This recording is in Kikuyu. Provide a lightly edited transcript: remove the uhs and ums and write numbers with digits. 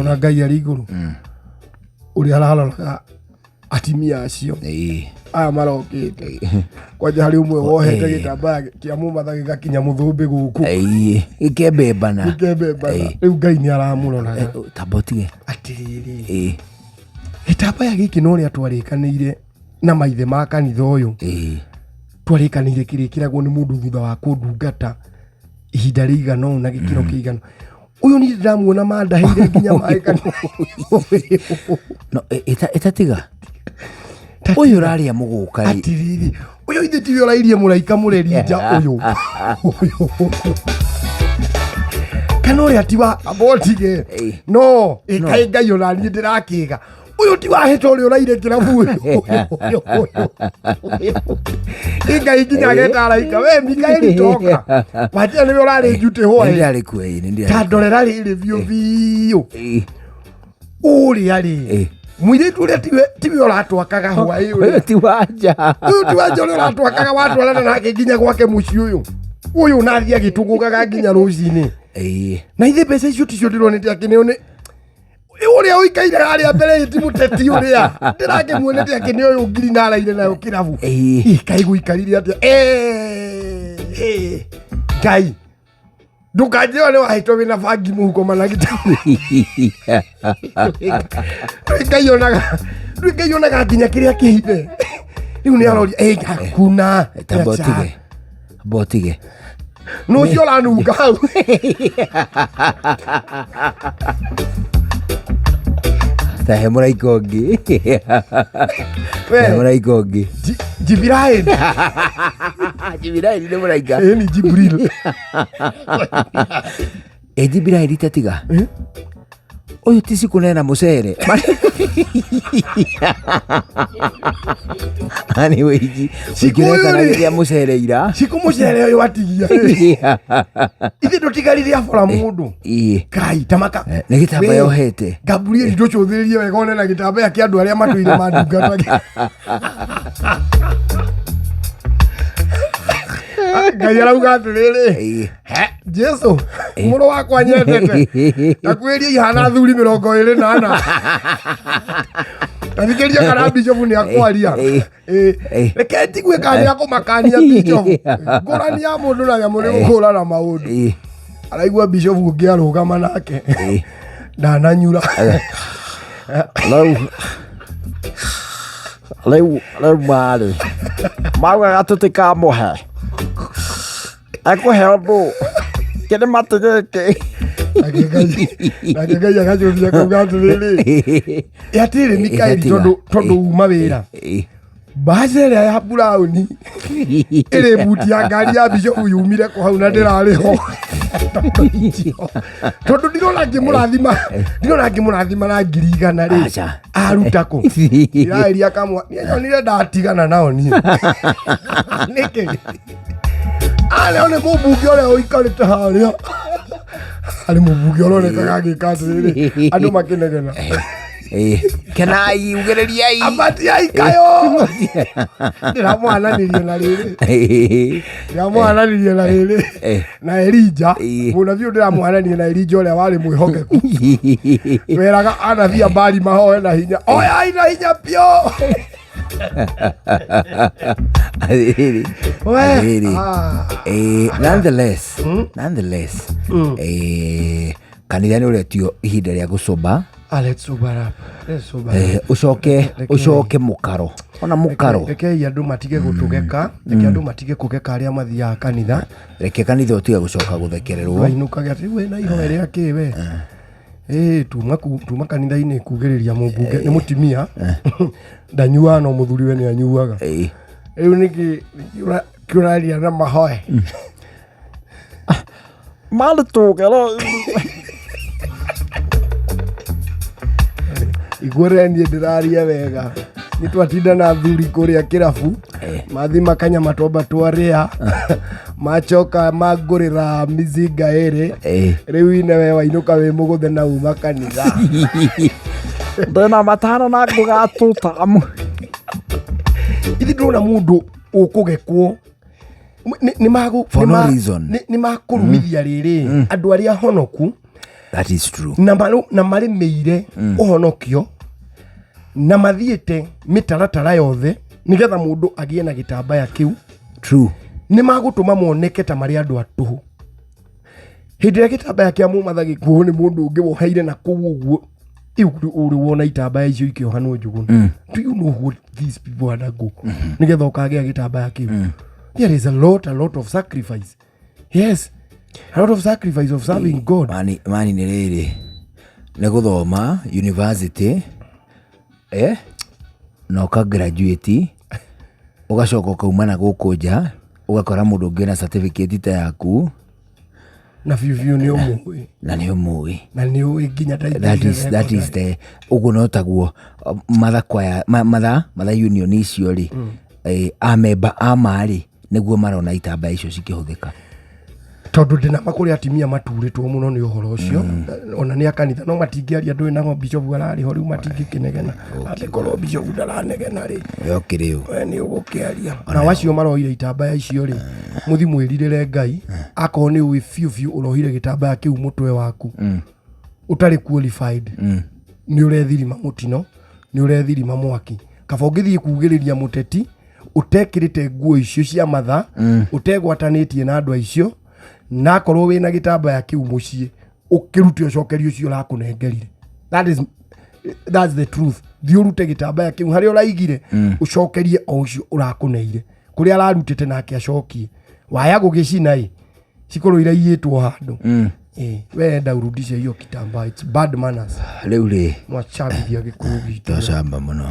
Ona Ngai arĩ igũrũ ũrĩa araroraga atimia acio aya marokĩte kwanja harĩ ũmwe wohete gĩtambaya kĩa mũmatha gĩgakinya mũthũmbĩ gũkũ. Gĩkembembana. Gĩkembembana. Rĩu Ngai nĩ aramũroraga. Tamba ũtige. Atĩrĩrĩ, gĩtambaya gĩkĩ no ũrĩa twarĩkanĩire na maithe ma kanitha ũyũ, twarĩkanĩire kĩrĩkĩragwo nĩ mũndũ thutha wa kũndungata ihinda rĩigana ũũ na gĩkĩro kĩigana ũyũ. Niĩ ndĩramuona mandahĩire nginya maĩ kanitha. No ĩtatiga ũyũ ũrarĩa mũgũka rĩ. Atiriri, ũyũ ithe tiwe ũrairie mũraika mũreri nja ũyũ ũyũ kana ũrĩa ti wa abotige? No ĩkaĩ Ngai ona niĩ ndĩrakĩga ũyũ ti wahĩta ũrĩa ũraire kĩrabu ũyũ ũyũ ũyũ ũyũ. Ngai nginya ageta araika, we Mikaeli toka wajia nĩwe ũrarĩ njutĩ hwaĩ. Nĩ ndĩrarĩ kuo, ĩ, nĩ ndĩrarĩ. Ta ndorera rĩrĩ biũ biũ ũrĩa rĩ mũirĩtu ũrĩa tiwe ũratwakaga hwaĩ Ũyũ ũrĩa ti wanja. Ũyũ ti wanja ũrĩa ũratwakaga watwarana nake nginya gwake mũciĩ ũyũ ũyũ nathiĩ agĩtũgũgaga nginya rũcinĩ. Na ithe mbeca icio ticio ndĩronete akĩneo nĩ ũrĩa ũikaire harĩa mbere ĩ ti mũteti ũrĩa ndĩrakĩmuonete akĩneo ũyũ ngiri na araire nayo kĩrabu. Ĩ, kaĩ gũikarire atĩa? Eh, Ngai ndũkanjĩra nĩ wahĩtwo wĩna bangi mũhuko managita. Ngai onaga, ndũĩ Ngai onaga nginya kĩrĩa kĩhithe. Rĩu nĩ aroria ĩ hakuna. Tamba ũtige, amba ũtige. Nũ ũcio ũranunga hau? Ta he mũraika ũngĩ. We. He mũraika ũngĩ. Jibiraeli. Jibiraeli nĩ mũraika? Ĩ ni Jibril. Ĩ Jibiraeli tatiga ũyũ ti cikũnena mũcere. Anyway, Cikũ ũyũ rĩ. ũngĩrekanagĩria mũcere ira. Cikũ mũcere ũyũ atigia ithe ndũtigarire abora mũndũ. Kai tamaka. Nĩ gĩtambaya We, ohete. Gabrieli ndũcũthĩrĩrie wega one na gĩtambaya kĩa andũ arĩa matũire mandungata. Ngai arauga atĩrĩrĩ, "He, Jesu mũrũ wakwa nyendete ndakwĩria ihana thuri 24 tathikĩria kana bishofu nĩ akwaria." Reke njigue kana nĩ akũmakania bishofu. Ngũrani ya mũndũ na nyamũ nĩ gũkũrana maũndũ. Araigua bishofu ũngĩ arũgama nake ndananyura. Rĩu rĩu rĩu marĩ maugaga tũtikamũhe ekũhe ũndũ kĩrĩma ti gĩkĩ. Nake Ngai agacũthia akauga atĩrĩrĩ, "Ĩ atĩrĩ Mikaeli, Ĩhatiga. tondũ uma wĩra mbaca ĩrĩa ya burauni ĩrĩ buti ya ngari ya bishofu yumire kũ hau na ndĩrarĩ ho? Tondũ ndirona ngĩmũrathima, ndirona ngĩmũrathima na 100,000 rĩ." Aca. Aruta kũ? Iraĩria kamwa niĩ nyonire ndatigana nao niĩ nĩkĩ arĩa nĩ mũmbunge ũrĩa ũikarĩte harĩa arĩ mũmbunge ũronekaga agĩka atĩrĩrĩ andũ makĩnegena. Kenai ugĩrĩriai. Ambatiai kayo. Ndĩramũhananirie na rĩrĩ, ndĩramũhananirie na rĩrĩ na Elija mũnabii ũyũ, ndĩramũhananirie na Elija ũrĩa warĩ mwĩhokeku weraga anabii a Baali mahoe na hinya, oyai na hinya biũ. Atĩrĩrĩ. We, Atĩrĩrĩ. ah. Nonetheless, kanitha nĩ ũretio ihinda rĩa gũcoba. Ah, let's sober up. Let's sober up. Ũcoke ũcoke mũkaro ona mũkaro. Rekei andũ matige gũtũgeka, reke andũ matige kũgeka arĩa mathiaga kanitha. Reke kanitha ũtige gũcoka gũthekererwo. Wainũkage atĩ we na ihoya rĩa kĩ we. Ĩĩ, tuma kanitha-inĩ kugĩrĩria mũmbunge nĩ mũtimia ndanyuaga no mũthuri we nĩ anyuaga. Rĩu nĩkĩ kĩũraria na mahoe? Marĩ tũgero. Iguore niĩ ndĩraria wega nĩ twatinda na thuri kũrĩa kĩrabu mathi makanyama twamba twarĩa macoka mangũrĩra mizinga ĩrĩ. Rĩu ine we wainũka wĩ mũgũthe na uma kanitha. Ndĩna matano na ngũgatũtamu. Ithi ndĩrona mũndũ ũkũgekwo For no reason. Nĩ makũrumithia rĩrĩ andũ arĩa honoku. That is true. Na na marĩmĩire ũhonokio na mathiĩte mĩtaratara yothe nĩgetha mũndũ agĩe na gĩtambaya kĩu. True. Nĩ magũtũma moneke ta marĩ andũ a tũhũ. Hĩndĩ ĩrĩa gĩtambaya kĩa mũmatha gĩkuo nĩ mũndũ ũngĩ woheire na kũu ũguo ũrĩ wona itambaya icio ikĩohanwo Njũgũna. Do you know what these people undergo nĩgetha ũkagĩa gĩtambaya kĩu? There is a lot of sacrifice. Yes, a lot of sacrifice of serving God. Mani mani nĩ rĩrĩ, nĩ gũthoma university na ũka graduate, ũgacoka ũkauma na gũkũ nja, ũgakora mũndũ ũngĩ na certificate ta yaku. Na biũ biũ nĩ ũmũĩ. Na nĩ ũmũĩ. Na nĩ ũĩ nginya That is the ũguo no taguo matha kwaya matha union icio rĩ, amemba ama rĩ, nĩguo marona itambaya icio cikĩhũthĩka. Tondũ ndĩna makũrĩ atimia maturĩtwo mũno nĩ ũhoro ũcio, ona nĩ a kanitha no matingĩaria. Ndũĩ nao bishopu ararĩ ho rĩu, matingĩkĩnegena. Angĩkorwo bishopu ndaranegena rĩ, yokĩrĩ ũ? We nĩ ũgũkĩaria. Nao acio maroire itambaya icio rĩ, mũthi mwĩrirĩre Ngai. Akorwo nĩ ũĩ biũ biũ ũrohire gĩtambaya kĩu mũtwe waku ũtarĩ qualified, nĩ ũrethirima mũtino, nĩ ũrethirima mwaki. Kaba ũngĩthiĩ kugĩrĩria mũteti ũtekĩrĩte nguo icio cia matha, ũtegwatanĩtie na andũ aicio, na akorwo wĩna gĩtambaya kĩu mũciĩ, ũkĩrute, ũcokerie ũcio ũrakũnengerire. That's the truth. Thiĩ ũrute gĩtambaya kĩu harĩa ũraigire, ũcokerie o ũcio ũrakũneire kũrĩa ararutĩte, nake acokie. Waya gũgĩcina ĩ cikorwo iraiyĩtwo handũ. We enda urudishe hiyo kitambaa. It's bad manners. Rĩu rĩ, Mwacambithia gĩkũyũ gitũ. Twacamba mũno.